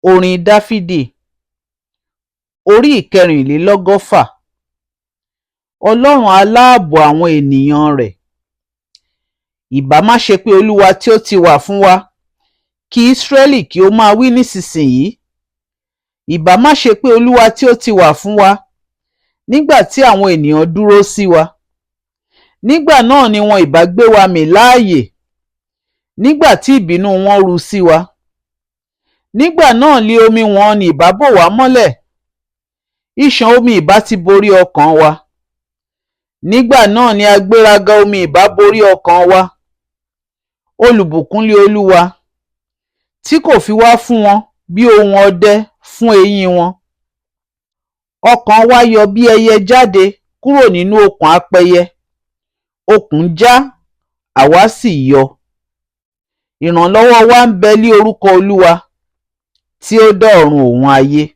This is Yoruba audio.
Orin Dáfídì. Orí ìkẹrìnlélọ́gọ́fà. Ọlọ́run aláàbò àwọn ènìyàn rẹ̀. Ìbá má ṣe pé Olúwa tí ó ti wà fún wa, kí Ísírẹ́lì kí ó máa wí nísinsìnyí. Ìbá má ṣe pé Olúwa tí ó ti wà fún wa, nígbà tí àwọn ènìyàn dúró sí wa. Nígbà náà ni wọn ìbá gbé wa mì láàyè, nígbà tí ìbínú wọn ru sí wa. Nígbà náà li omi wọn ni ìbá bò wá mọ́lẹ̀, ìṣàn omi ìbá ti borí ọkàn wa. Nígbà náà ni agbéraga omi ìbá borí ọkàn wa. Olùbùkún lé Olúwa, tí kò fi wá fún wọn bí ohun ọdẹ fún eyín wọn. Ọkàn wa yọ bí ẹyẹ jáde kúrò nínú okùn apẹyẹ. Okùn já, àwa sì yọ. Ìrànlọ́wọ́ wa ń bẹ lí orúkọ Olúwa, tí ó dá ọ̀run òun ayé.